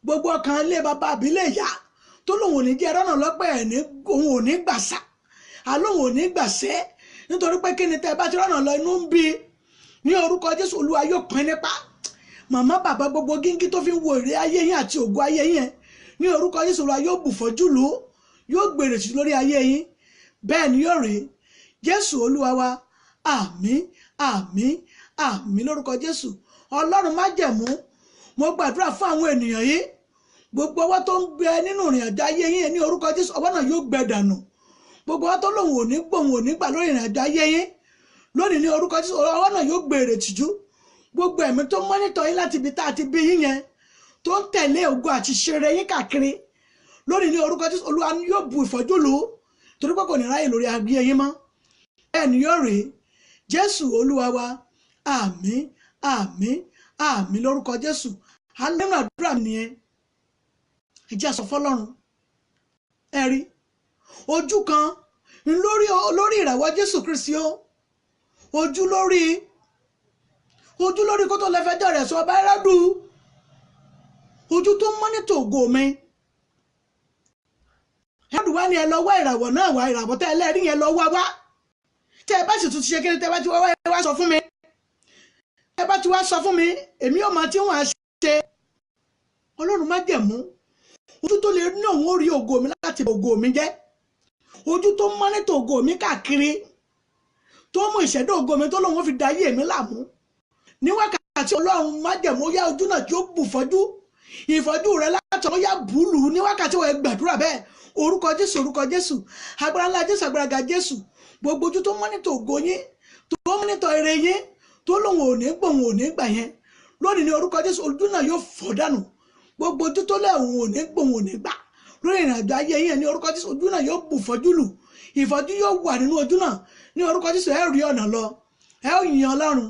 Speaker 2: gbogbo ọkàn ilé bàbá àbílẹ̀ ìyá tó lòun ò ní jẹ́ rọ́nà lọ́pẹ́ ẹ̀ní, òun ò ní gbàsà, àlóhùn ò ní gbàsẹ́, nítorí pé kí ni tẹ́ ẹ bá ti rọ́nà lọ inú ń bí. Ní orúkọ Jésù, Olúwa yóò pín nípa. Màmá bàbá, gbogbo gíngí tó fi ń wo èrè ayé yín àti ògo ayé yín, ní orúkọ Jésù, Olúwa yóò bù fọ́jú lò ó, yóò gbèrè sí lórí ayé yín. Bẹ́ẹ̀ ni yóò rí. Jésù Olúwa wa. Àmín, àmín, àmín lórúkọ Jésù. Ọlọ́run májẹ̀mú, mo gbàdúrà fún àwọn ènìyàn yìí. Gbogbo ọwọ́ tó ń gbẹ nínú ìrìn àjò ayé yín, ní orúkọ Jésù, ọwọ́ náà yóò gbẹ dànù. Gbogbo ọwọ́ tó lòun ò ní gbòun ò ní gbà lórí ìrìn àjò ayé yín lónìí, ní orúkọ Jésù, ọwọ́ náà yóò gbèrè tìjú. Gbogbo ẹ̀mí tó mọ́nítọ̀ yín láti ibi tá a ti bí yín yẹn, tó ń tẹ̀lé ògo àti ṣeré yín káàkiri lónìí, ní orúkọ Jésù, Olúwa yóò bu ìfọ́jú lù ú, torí pé kò ní ráyè lórí ayé yín mọ́. Bẹ́ẹ̀ ni yóò rí. Jésù Olúwa wa. Àmín, àmín, àmín lórúkọ Jésù. Alẹ́nu àdúrà nìyẹn. Ẹ jẹ́ sọ fọ́lọ́run. Ẹ rí ojú kan lórí ìràwọ̀ Jésù Kristi o. Ojú lórí, ojú lórí kó tó lè fẹjọ́ rẹ̀ sọ ọba Hẹ́rọ́dù. Ojú tó mọ́nítò ògo mi. Hẹ́rọ́dù wá ní ẹ lọ wá ìràwọ̀ náà wá, ìràwọ̀ tẹ́ ẹ lẹ́rìí yẹn lọ wá wá. Tẹ́ ẹ bá sì tún ti ṣe kéré, tẹ́ ẹ bá ti wá wá, ẹ wá sọ fún mi. Tẹ́ ẹ bá ti wá sọ fún mi, èmi ò mọ tí wọ́n á ṣe. Ọlọ́run májẹ̀mú, ojú tó lè ní òun ó rí ògo mi láti ògo mi jẹ́, ojú tó mọ́nítò ògo mi káàkiri, tó mú ìṣẹ̀dá ògo mi, tó lóun ó fi da ayé mi láàmú ní wákàtí, Ọlọ́run májẹ̀mú, ó yá, ojú náà tí ó bù fọ́jú, ìfọ́jú rẹ látọ̀, ó yá bùlù ní wákàtí wọ́n. Ẹ gbàdúrà bẹ́ẹ̀. Orúkọ Jésù, orúkọ Jésù, agbára ńlá Jésù, agbára ga Jésù. Gbogbo ojú tó mọ́nítò ògo yín, tó mọ́nítò ire yín, tó lóun ò ní gbòun ò ní gbà yẹn lónìí, ní orúkọ Jésù, ojú náà yóò fọ́ dànù. Gbogbo ojú tó lẹ̀ òun ò ní gbòun ò ní gbà lórí ìrìnàjò ayé yín, ní orúkọ Jésù, ojú náà yóò bù fọ́jú lù, ìfọ́jú yóò wà nínú ojú náà. Ní orúkọ Jésù, ẹ rí ọ̀nà lọ, ẹ ó yin Ọlọ́run.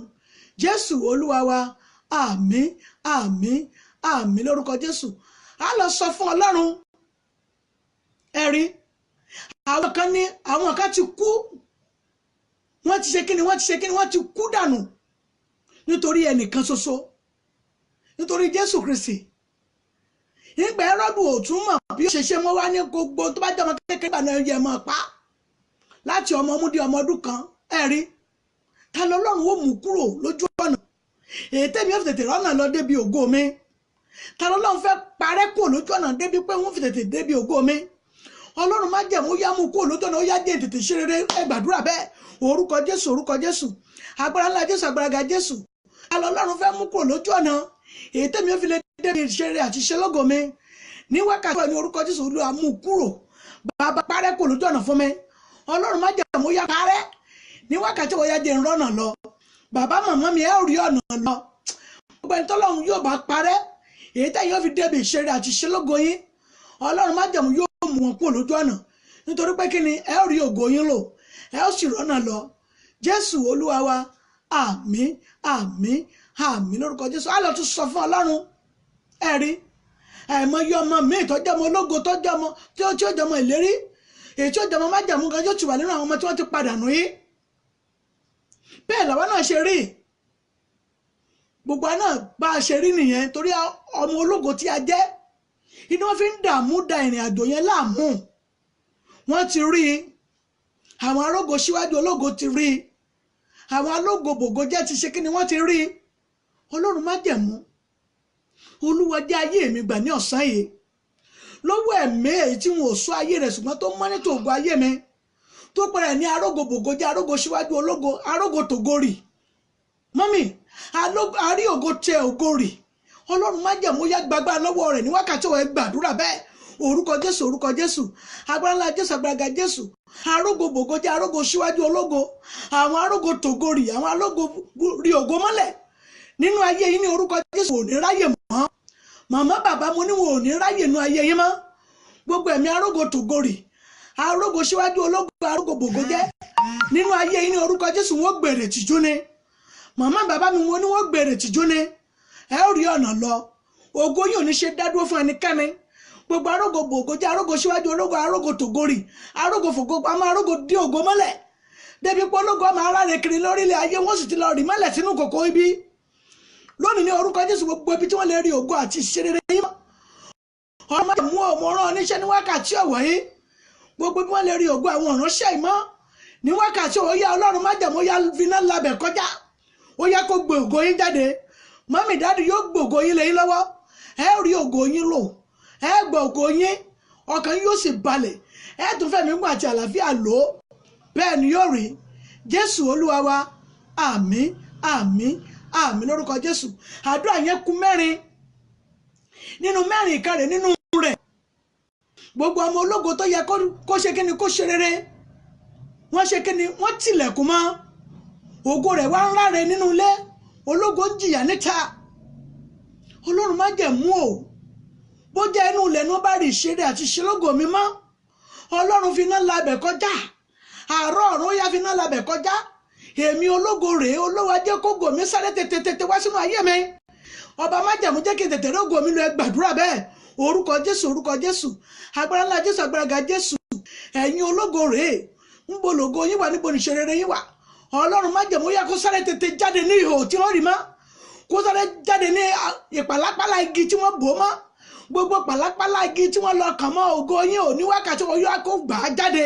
Speaker 2: Jésù Olúwa wa. Àmín, àmín, àmín lórúkọ Jésù. A lọ sọ fún Ọlọ́run. Ẹ rí àwọn kan ní àwọn kan ti kú, wọ́n ti ṣe kíni, wọ́n ti ṣe kíni, wọ́n ti kú dànù nítorí ẹnìkan ṣoṣo, nítorí Jésù Kristi. Nígbà Hẹ́rọ́dù ò tún mọ̀ bí ó ṣe ṣe mọ́, wá ní gbogbo tó bá jẹ́ ọmọ kékeré gbà náà yẹ mọ́ pa láti ọmọ ọmú di ọmọ ọdún kan. Ẹ rí ta lọ́lọ́run ó mú kúrò lójú ọ̀nà èyí tẹ́mi ó fi tètè rọ́nà lọ débi ògo mi? Ta lọ́lọ́run fẹ́ parẹ́ kúrò lójú ọ̀nà débi pé wọ́n fi tètè débi ògo mi? Ọlọ́run májẹ̀mú, yá mú kúrò lójú ọ̀nà, ó yá dé tètè ṣe rere. Ẹ gbàdúrà bẹ́ẹ̀. Orúkọ Jésù, orúkọ Jésù, agbára ńlá Jésù, agbára ga Jésù. Ta lọ́lọ́run fẹ́ mú kúrò lójú ọ̀nà èyí tẹ́mi ó fi lè débi ṣe rere àti ṣe lógo mi ní wákàtí ní orúkọ Jésù? Olúwa, mú kúrò. Bàbá, parẹ́ kúrò lójú ọ̀nà fún mi. Ọlọ́run májẹ̀mú, yá parẹ́ ní wákàtí wọ́n, yá dé rọ́nà lọ. Bàbá, màmá mi, ẹ rí ọ̀nà lọ. Gbogbo ẹni tọ́lọ́run yóò bá parẹ́ èyí tẹ́yìn yóò fi débi ìṣeré àti ìṣelógo yín, Ọlọ́run májẹ̀mú yóò mú wọn kúrò lójú ọ̀nà, nítorí pé kí ni ẹ rí ògo yín lò, ẹ ó sì rọ́nà lọ. Jésù Olúwa wa. Àmín, àmín, àmín lórúkọ Jésù. Á lọ tún sọ fún Ọlọ́run. Ẹ rí àìmọye ọmọ míì tọ́jú ọmọ ológo, tọ́jú ọmọ tí ó jọmọ ìlérí, èyí tí ó jọmọ májẹ̀mú gan yóò ti wà nínú àwọn ọmọ tí wọ́n ti padà nù yín. Bẹ́ẹ̀ làwa náà ṣe rí, gbogbo náà bá a ṣe rí nìyẹn, torí ọmọ ológo tí a jẹ́ inú wọn fi ń dààmú da ìrìn àjò yẹn láàmú. Wọ́n ti rí i, àwọn arógo síwájú ológo ti rí i, àwọn alógo bògo jẹ́ ti ṣe kí ni, wọ́n ti rí i. Ọlọ́run májẹ̀mú, Olúwa, jẹ́ ayé mi gbà ní ọ̀sán yìí lọ́wọ́ ẹ̀mí èyí tí wọn ò sọ ayé rẹ̀, ṣùgbọ́n tó mọ́ ní tògo ayé mi, tó pẹ̀rẹ̀ ní arógo bògo jẹ́, arógo síwájú ológo, arógo tògorì. Mọ́mì, àrí ògo tẹ ògo rì. Ọlọ́run májẹ̀mú, yá gbàgbá lọ́wọ́ rẹ̀ ní wákàtí ọ̀. Ẹ gbàdúrà bẹ́ẹ̀. Orúkọ Jésù, orúkọ Jésù, agbára ńlá Jésù, agbára ga Jésù. Arógo bògo jẹ́, arógo síwájú ológo, àwọn arógo tògorì, àwọn arógo rí ògo mọ́lẹ̀ nínú ayé yín, ní orúkọ Jésù, ò ní ráyè mọ́. Màmá, bàbá, mo ní wọn ò ní ráyè nínú ayé yín mọ́. Gbogbo ẹ̀mí arógo tògorì, arógo síwájú ológo, arógo bògo jẹ́ nínú ayé yín ní orúkọ Jésù, wọ́n gbèrè tìjú ni. Màmá bàbá mi, wọn ni wọ́n gbèrè tìjú ni. Ẹ ó rí ọ̀nà lọ, ògo yìí ò ní ṣe dádúró fún ẹnikẹ́ni. Gbogbo arógo bògo jẹ́, arógo síwájú ológo, arógo tògorì, arógo fògo pamọ́, arógo dí ògo mọ́lẹ̀ débi pé ológo ọmọ aráre kiri lórílẹ̀ ayé, wọ́n sì ti lọ rì mọ́lẹ̀ sínú kòkó ibi. Lónìí ní orúkọ Jésù, gbogbo ibi tí wọ́n lè rí ògo àti ìṣerere yín mọ́, ọmọ mú ọmọ rán oníṣẹ́ ní wákàtí ọ̀wọ̀ yìí. Gbogbo bí wọ́n lè rí ògo àwọn ìránṣẹ́ ìmọ́ ní wákàtí ọ̀wọ̀ yá, Ọlọ́run májẹ̀mú yá finá labẹ̀ kọjá, ó yá kó gbé ògo yín jáde. Mọ́mì dáàdì yóò gbé ògo yín lé yín lọ́wọ́. Ẹ rí ògo yín lò, ẹ gbọ́ ògo yín, ọkàn yín yóò sì balẹ̀, ẹ tún fẹ̀mí gùn àti àlàáfíà lò ó. Bẹ́ẹ̀ ni yóò rí. Jésù Olúwa wa, àmín, àmín, àmín lórúkọ Jésù. Àdúrà yẹn kù mẹ́rin nínú mẹ́rin, ìkàrẹ̀ nínú rẹ̀. Gbogbo ọmọ ológo tó yẹ kó ṣe kíni, kó ṣe rere, wọ́n ṣe kíni, wọ́n tilẹ̀kùn mọ́ ògo rẹ̀, wá ń ráre nínú ilé, ológo ń jìyà níta. Ọlọ́run májẹ̀mú o, bó jẹ́ inú ilẹ̀ ní wọ́n bá rí ìṣeré àti ìṣelógo mi mọ́, Ọlọ́run fi iná labẹ̀ kọjá. Àárọ̀ ọ̀run ó yá fi iná labẹ̀ kọjá. Èmi ológo rèé, olówó ajé kógo mi sáré tètè tètè wá sínú ayé mi. Ọba májẹ̀mú, jẹ́ kí n tètè rógo mi lọ. Ẹ gbàdúrà bẹ́ẹ̀. Orúkọ Jésù, orúkọ Jésù, agbára ńlá Jésù, agbára ga Jésù. Ẹ̀yin ológo rèé, ń bo lògo yín wà? Níbo níṣẹ́ rere yín wà? Ọlọ́run májẹ̀mú yá kó sáré tètè jáde ní ihò tí wọ́n rì mọ́, kó sáré jáde ní ìpàlápàlà igi tí wọ́n bò mọ́. Gbogbo pàlápàlà igi tí wọ́n lọ kàn mọ́ ògo yín ò ní wákàtí wọn yá kó gbà á jáde.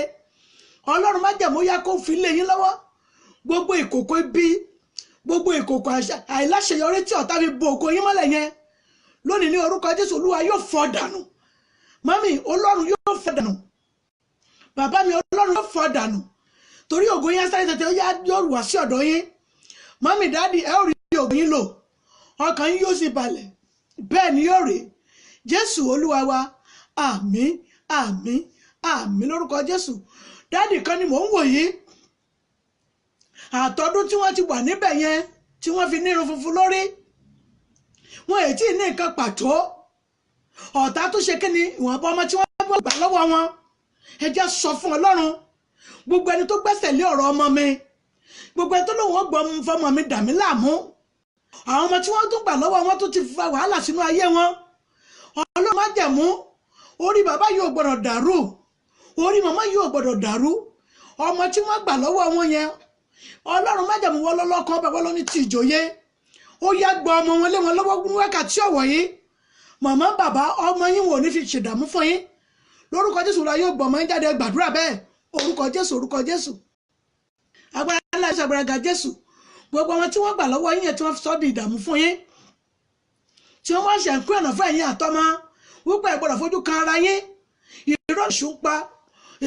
Speaker 2: Ọlọ́run májẹ̀mú yá kó fi lé yín lọ́wọ́. Gbogbo ìkòkò ibi, gbogbo ìkòkò àìláṣeyọrí tí ọ̀tá fi bo ògo yín mọ́lẹ̀ yẹn, lónìí ní orúkọ Jésù, Olúwa yóò fọ́ dànù. Mọ́mì, Ọlọ́run yóò fọ́ dànù. Bàbá mi, Ọlọ́run yóò fọ́ dànù, torí ògo yẹn sáré tètè yóò wá sí ọ̀dọ̀ yín. Mọ́mì, dáàdì, ẹ ó rí ògo yín lò, ọkàn yín yóò sì balẹ̀. Bẹ́ẹ̀ ni yóò rí. Jésù Olúwa wa, àmín, àmín, àmín lórúkọ Jésù. Dáàdì kan ni mò ń wò yìí, àtọ́dún tí wọ́n ti wà níbẹ̀ yẹn tí wọ́n fi nírun funfun lórí, wọn èyí tí ní nǹkan pàtó. Ọ̀tá tó ṣe kíni, ìwọ̀nba ọmọ tí wọ́n gbà lọ́wọ́ wọn. Ẹ jẹ́ sọ fún Ọlọ́run, gbogbo ẹni tó gbẹ́sẹ̀ lé ọ̀rọ̀ ọmọ mi, gbogbo ẹni tó lóun ó gbọ́ fọmọ mi dà mí láàmú, àwọn ọmọ tí wọ́n tún gbà lọ́wọ́ wọn tó ti fa wàhálà sínú ayé wọn, Ọlọ́run májẹ̀mú, orí bàbá yóò gbọ́dọ̀ dàrú, orí màmá yóò gbọ́dọ̀ dàrú. Ọmọ tí wọ́n gbà lọ́wọ́ wọn yẹn, Ọlọ́run májẹ̀mú, wọ́n lọ́lọ́kọ́ bàbá lọ́ní ti ìjòyè, ó yá gba ọmọ wọn lé wọn lọ́wọ́ ní wákàtí ọ̀wọ̀ yìí. Màmá, bàbá, ọmọ yín wò ní fi ṣèdààmú fún yín lórúkọ Jésù. La yóò gbọ́ ọmọ yín jáde. Gbàdúrà bẹ́ẹ̀. Orúkọ Jésù, orúkọ Jésù, agbára ńlá Jésù, agbára ga Jésù. Gbogbo ọmọ tí wọ́n gbà lọ́wọ́ yín yẹn, tí wọ́n sọ di ìdààmú fún yín, tí wọ́n wá ṣe ń pín ọ̀nà fún ẹ̀yin àtọmọ wípé ẹ gbọ́dọ̀ fojú kan ara yín, irọ́ èṣù ń pa,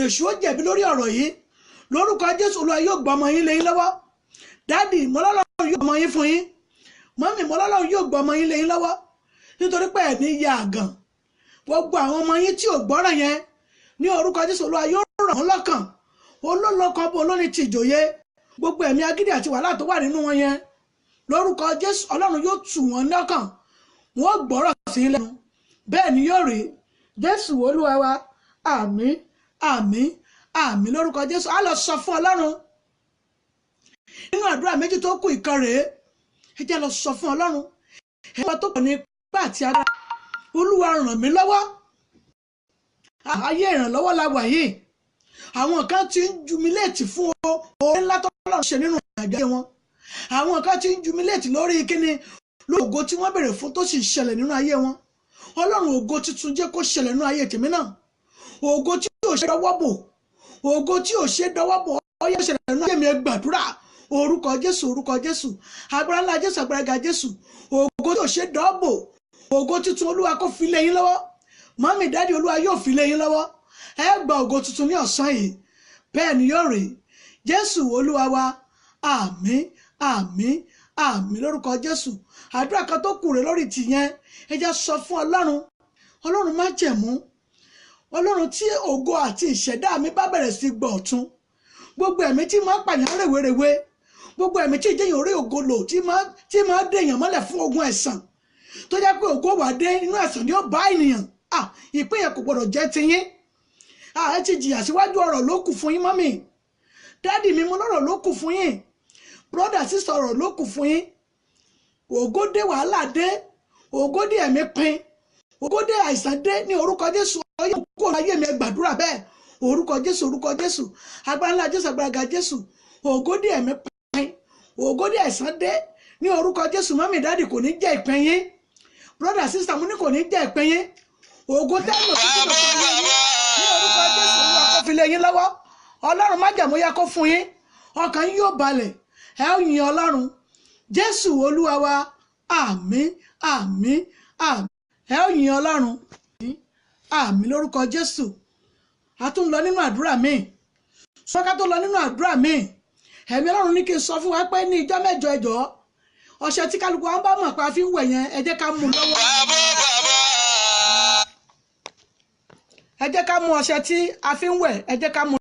Speaker 2: èṣù ó jẹ̀bi lórí ọ̀rọ̀ yìí lórúkọ Jésù. Olúwa yóò gbọ́ ọmọ yín lé yín lọ́wọ́. Dáàdì, mọ́lọ́lọ́run yóò gbọ́ ọmọ yín fún yín. Mọ́mì, mọ́lọ́lọ́run yóò gbọ́ ọmọ yín lé yín lọ́wọ́, nítorí pé ẹ̀ ní ya àgàn. Gbogbo àwọn ọmọ yín tí ò gbọ́ràn yẹn, ní orúkọ Jésù, Olúwa yóò ràn wọ́n lọ́kàn. Olólọ́kàn bó olóní ti ìjòyè, gbogbo ẹ̀mí agídí àti wàhálà tó wà nínú wọn yẹn, lórúkọ Jésù, Ọlọ́run yóò tù wọ́n lọ́kàn, wọ́n gbọ́rọ̀ sí i lẹ́nu. Bẹ́ẹ̀ ni yóò rí. Jésù Olúwa wa, àmín, àmín, àmín lórúkọ Jésù. Á lọ sọ fún Ọlọ́run nínú àdúrà méjì tó kù, ìkan rèé. Ẹ jẹ́ lọ sọ fún Ọlọ́run ẹ tó pọ̀ ní ipá àti agbára. Olúwa, ràn mí lọ́wọ́. Ayé ìrànlọ́wọ́ la wà yìí. Àwọn kan ti ń jumiléètì fún oore ńlá tọ́lọ́run ṣe nínú ìrìnàjò ayé wọn. Àwọn kan ti ń jumiléètì lórí kíni, lórí ògo tí wọ́n béèrè fún tó sì ṣẹlẹ̀ nínú ayé wọn. Ọlọ́run, ògo tuntun jẹ́ kó ṣẹlẹ̀ nínú ayé tèmi náà. Ògo tí ò ṣe dọwọ́ bò, ògo tí ò ṣe dọwọ́ bò, ó yẹ ṣẹlẹ̀ nínú ayé mi. Ẹ gbàdúrà. Orúkọ Jésù, orúkọ Jésù, agbára ńlá Jésù, agbára ga Jésù. Ògo tí ò ṣe dọwọ́ bò, ògo tuntun, Olúwa kó fi lé yín lọ́wọ́. Mọ́mì, dáàdì, Olúwa yóò fi lé yín lọ́wọ́. Ẹ gba ògo tuntun ní ọ̀sán yìí. Bẹ́ẹ̀ ni yóò rí. Jésù Olúwa wa, àmín, àmín, àmín lórúkọ Jésù. Àdúrà kan tó kù rè lórí tìyẹn. Ẹ jẹ́ sọ fún Ọlọ́run, Ọlọ́run májẹ̀mú, Ọlọ́run, tí ògo àti ìṣẹ̀dá mi bá bẹ̀rẹ̀ sí gbọ̀ ọ̀tun, gbogbo ẹ̀mí tí máa pààyàn rèwerèwe, gbogbo ẹ̀mí tí ìjẹyàn orí ògo lò, tí máa dèèyàn mọ́lẹ̀ fún ogun ẹ̀sàn, tó jẹ́ pé ògo wà dé inú ẹ̀sàn ni ó bá ènìyàn. Ìpín yẹn kò gbọdọ̀ jẹ́ tiyín. Ẹ ti jìyà síwájú, ọ̀rọ̀ ló kù fún yín. Mummy, daddy mi, mo lọ́rọ̀ ló kù fún yín. Brother, sister, ọ̀rọ̀ ló kù fún yín. Ògo dé, wàhálà dé. Ògo dé, ẹ̀mí pin. Ògo dé, àìsàn dé. Ní orúkọ Jésù, ọyọ́ kó ayé mi. Ẹ gbàdúrà bẹ́ẹ̀. Orúkọ Jésù, orúkọ Jésù, agbára ńlá Jésù, agbára ga Jésù. Ògo dé, ẹ̀mí pin. Ògo dé, àìsàn dé. Ní orúkọ Jésù, mummy, daddy, kò ní jẹ́ ìpín yín. Brother, sister, mo ní kò ní jẹ́ ìpín yín. Ògo tẹ́lẹ̀ tó tó tó yín, ní orúkọ Jésù, Olúwa kó fi lé yín lọ́wọ́. Ọlọ́run májẹ̀mú yá kó fún yín. Ọkàn yín yóò balẹ̀, ẹ ó yin Ọlọ́run. Jésù Olúwa wa, àmín, àmín, àmín. Ẹ ó yin Ọlọ́run. Àmín lórúkọ Jésù. A tún lọ nínú àdúrà míì. Sọ́ká tó lọ nínú àdúrà míì, ẹ̀mí Ọlọ́run ní kí n sọ fún wa pé ní ìjọ́ mẹ́jọ, ẹjọ́ ọṣẹ tí kálukú wa bá mọ̀ pé a fi ń wẹ̀ yẹn, ẹ jẹ́ ká mú un lọ́wọ́.
Speaker 1: Bàbá bàbá.
Speaker 2: Ẹ jẹ́ ká mú ọṣẹ tí a fi ń wẹ̀, ẹ jẹ́ ká mú.